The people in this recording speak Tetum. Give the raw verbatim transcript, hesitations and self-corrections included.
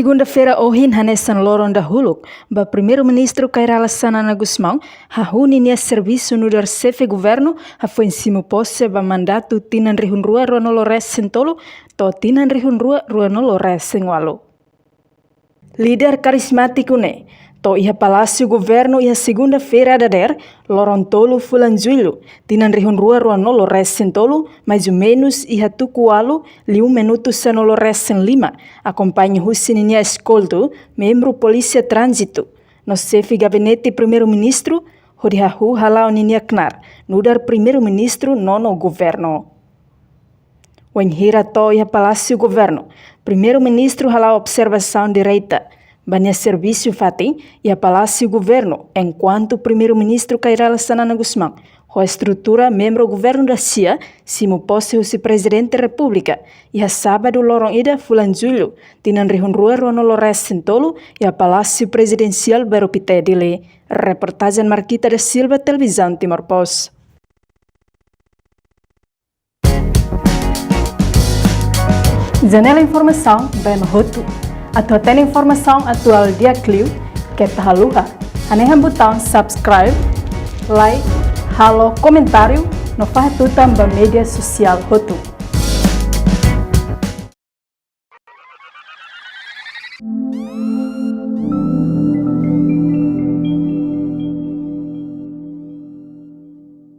Segunda-feira ohin hanesan loron dahuluk ba Primeiru-Ministru Kay Rala Xanana Gusmão hahú ninia servisu nu'udar xefe governu hafoin simu pose ba mandatu tinan rihun rua rua nulu resin tolu to'o tinan rihun rua rua nulu resin walu. Líder karizmátiku ne'e to'o iha Palásiu Governu iha segunda-feira dadeer, loron tolu fulan Jullu, tinan rihun rua rua nulu resin tolu, mais ou menus iha tuku ualu liu minutu sanulu resin lima, akompaña husi ninia eskoltu, membru Polísia Tránzitu, no xefe gabinete Primeiru-Ministru, hodi hahú hala'o ninia knaar nu'udar Primeiru-Ministru Nono Governu. Wainhira to'o iha Palásiu Governu, Primeiru-Ministru hala'o observasaun direta ba nia servisu fatin iha Palásiu Governu, enkuantu Primeiru-Ministru Kay Rala Xanana Gusmão ho estrutura membru governu da-sia simu pose husi Prezidente Repúblika iha sábadu loron ida fulan Jullu, tinan rihun rua rua nulu resin tolu, iha Palásiu Prezidensiál Bairru Pité, Dili. Reportajen Marquita da Silva, Televizaun Timor Post. Janela informasaun ba ema hotu. Atu hatene informasaun atuál di'ak liu, keta haluha hanehan butaun subscribe, like, halo komentáriu, no fahe tutan ba média sosiál hotu.